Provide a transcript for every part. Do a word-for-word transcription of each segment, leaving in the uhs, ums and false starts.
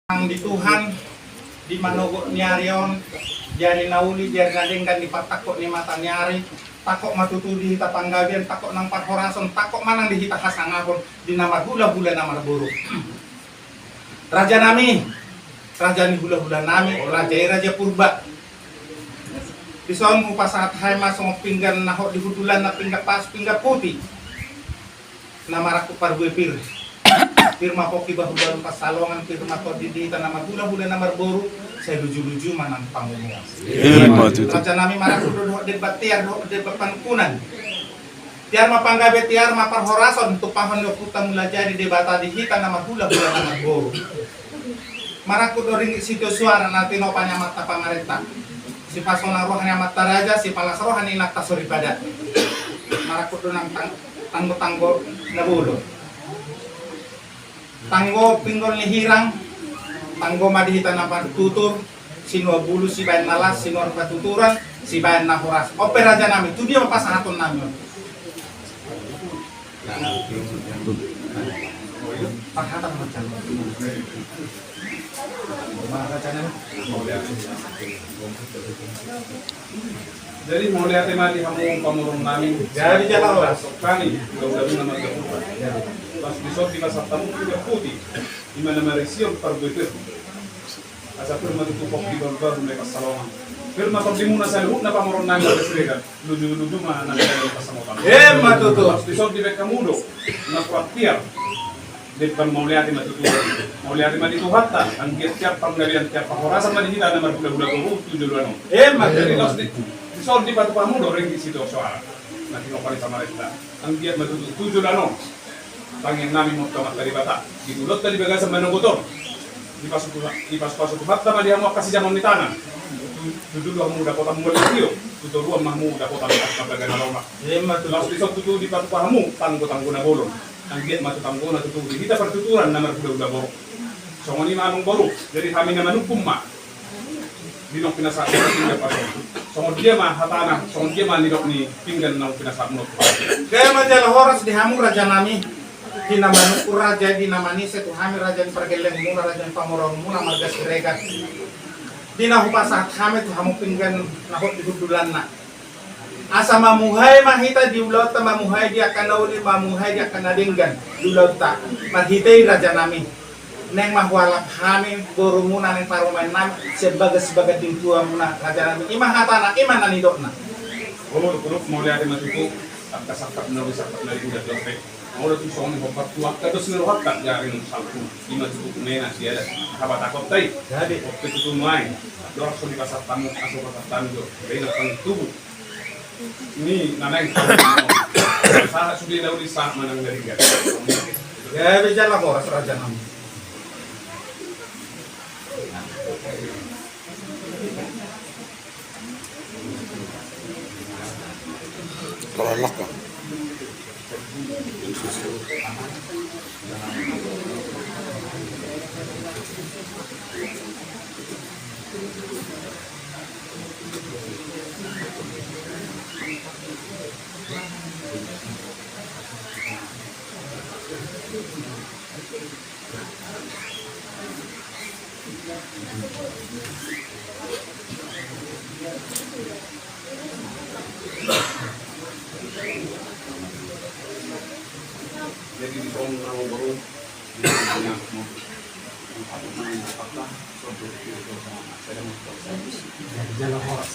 Nang di Tuhan, di manogot ni ari on, di ari na uli, di ari na denggan, di partangkok ni mata ni ari, tangkok ma tutu di hita panggabean, tangkok nang parhorason, tangkok ma nang di hita hasangapon, di na marhulahula na marboru. Raja nami, raja ni hulahula nami, raja i raja Purba. Dison hupasahat hami ma songon pinggan na hot di hundulanna, pinggan pas, pinggan puti. Na marangkup parbue pir. Pir ma pongki bahulbaru pansalongan, pir ma tondi di hita na marhulahula na marboru, sai lujuluju ma nang pangomoan. Ima tutu. Raja nami, marangkup do dohot demban tiar dohot demban panungkunan. Tiar ma panggabe, tiar ma parhorason, tumpahon ni Ompunta Mulajadi Debata di hita na marhulahula na marboru. Marangkup do ringgit sitio suara na tinopa ni amanta pamarenta. Sipasonang roha ni amanta raja, sipalas roha ni inanta soripada. Marangkup do nang tang-, tanggotanggo na bolon. Tanggo pinggol ni hirang, tanggo ma di hita na partutur, sinuan bulus sibaen na las, sinuan patuturan sibaen na horas. On pe raja nami, tu dia ma pasahaton nami on? Pahatan macam. Jadi mauliate ma di hamu pamoruon nami. Jadi jala horas. Sokani, udah-udah nama jago. Pas dison dipasahat hamu pinggan puti, ima na marisi on parbue pir. Asa pir ma tutu pongki bahulbaru na i pansalongan. Pir ma tondimuna saluhutna pamoruon nami na Siregar. Lujuluju ma nang di pansamotan. Ima tutu. Pas dison dibaen hamu do na surat tiar. Demban mauliate ma tutu. Mauliate ma di Tuhanta, anggiat tiar panggabean, tiar parhorasan ma di hita na marhulahula boru tu joloan on. Ima tutu. Jadi laos di, dison dipatupa hamu do ringgit sitio suara na tinopa ni pamarenta. Anggiat ma tutu tu joloan on tangiang nami ma tu Amanta Debata, di ulaonta di bagasan manogot on. Dipasupasu, dipasupasu Tuhanta ma di hamu angka sijaman ni tangan. Tu, tu jolo hamu dapotan mual ni tio, tu toruan ma hamu dapotan angka bagana lomak. Ima tutu. Laos dison tutu dipatupa hamu tanggotanggo na bolon. Anggiat ma tu tanggona tutu di hita partuturan na marhulahula boru. Songon i ma amang boru, jadi hami na manungkun ma. Di naung pinasahat pinggan pas on. Songon dia ma hatana, songon dia ma nidok ni pinggan naung pinasahat muna on? Gabe ma jala horas di hamu raja nami. Di na manungkun raja, di na manise tu hami raja ni pargellengmuna, raja ni pamoruonmuna marga Siregar. Di na hupasahat hami tu hamu pinggan na hot di hundulanna. Asa mamuhai ma hita di ulaonta, mamuhai di angka na uli, mamuhai di angka na denggan di ulaonta. Marhite i raja nami. Naeng ma hualap hami borumuna, naeng parumaen nami sian bagas, sibagas di tuamuna raja nami. Ima hatana, ima na nidokna. O, turut mauliate ma tutu, angka sangkap na uli, sangkap na uli, udah dope. Molo tung songon i hombar tu angka dos ni rohanta, garing salpu. Ima tutu mena siada habatahonta i. Jadi. Oke tutu nuaeng. Dorang songon i pasahat hamu, asa pasahat hamu jo. Baen nang pangan tubu. Ni na naeng. Sahat sude na uli, sahat ma nang na denggan. Gabe jala horas raja nami. Jadi di son na baru di son na mau. Jala horas.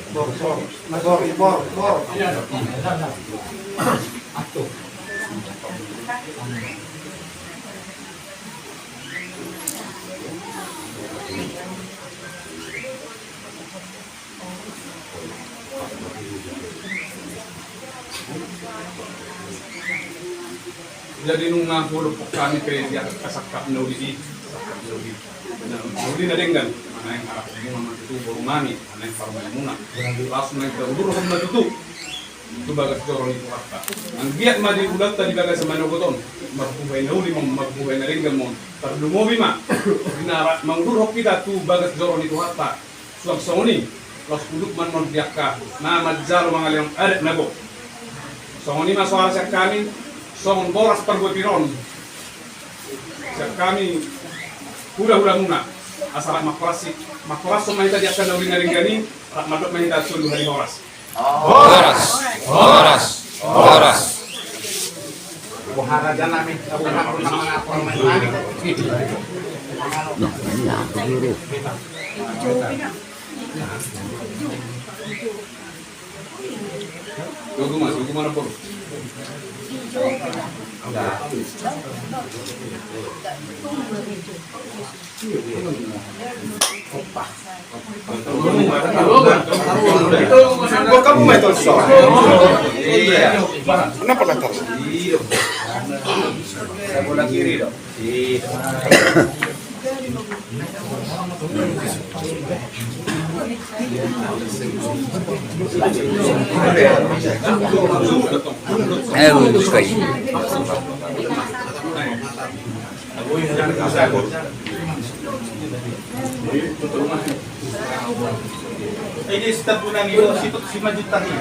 Bor, bor, na bor, bor, bor. Atuh. Jadi nunga hudokkon hami pe di angka sangkap na uli i, sangkap na uli, na uli na denggan, naeng harapmuna ma tutu boru nami, naeng parumaenmuna. Laos naeng taudurhon ma tutu tu bagas joro ni Tuhanta. Anggiat ma di ulaonta di bagasan manogot on, marbuhai na uli ma on, marbuhai na denggan ma on. Tarlumobi ma di na ra-, mangudurhon hita tu bagas joro ni Tuhanta. Suang songon i, Los udut ma annon di angka na manjalo mangalehon adat na gok. Songon i ma soara sian hami, songon boras parbue piron. Sian hami hulahulamuna, asa rap mangkorashon, mangkorashon ma hita di angka na uli na denggan i, rap mandok ma hita solu hali horas. Horas, horas, horas. Kenapa lantas? Bola kiri dong. Eh, lu suka ini. Ini setiap bulan itu situ lima juta ini.